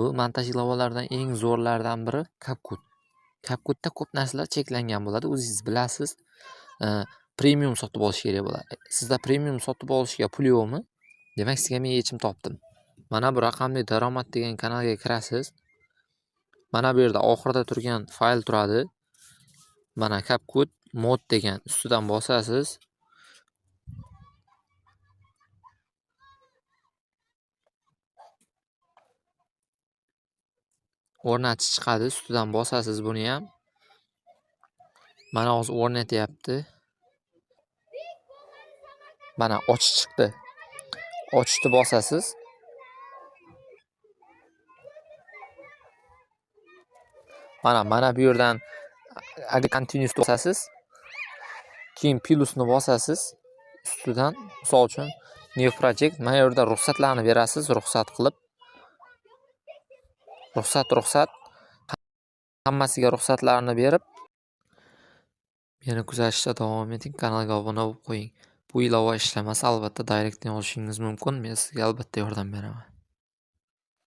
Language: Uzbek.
Bu montaj ilovalaridan eng zo'rlaridan biri CapCut. CapCutda ko'p narsalar cheklangan bo'ladi, o'zingiz bilasiz. Premium sotib olish kerak bo'ladi. Sizda premium sotib olishga pul yo'qmi? Demak, sizga men yechim topdim. Mana bu raqamli daromad degan kanalga kirasiz. Mana bu yerda oxirida turgan fayl turadi. Mana CapCut mod degan ustidan bosasiz. O'rnatish chiqadi, ustidan bosasiz buni ham. Mana hozir o'rnatyapti. Mana ochish chiqdi. Ochishni bosasiz. Mana bu yerdan continue bosasiz. Keyin plusni bosasiz. Ustidan misol uchun new project, mana bu yerda ruxsatlarni berasiz, ruxsat qilib. Ruxsat, hammasiga ruxsatlarni berib, meni kuzatishda davom eting, kanalga obuna bo'lib qo'ying. Bu ilova ishlamasa albatta direktni olishingiz mumkin. Men sizga albatta yordam beraman.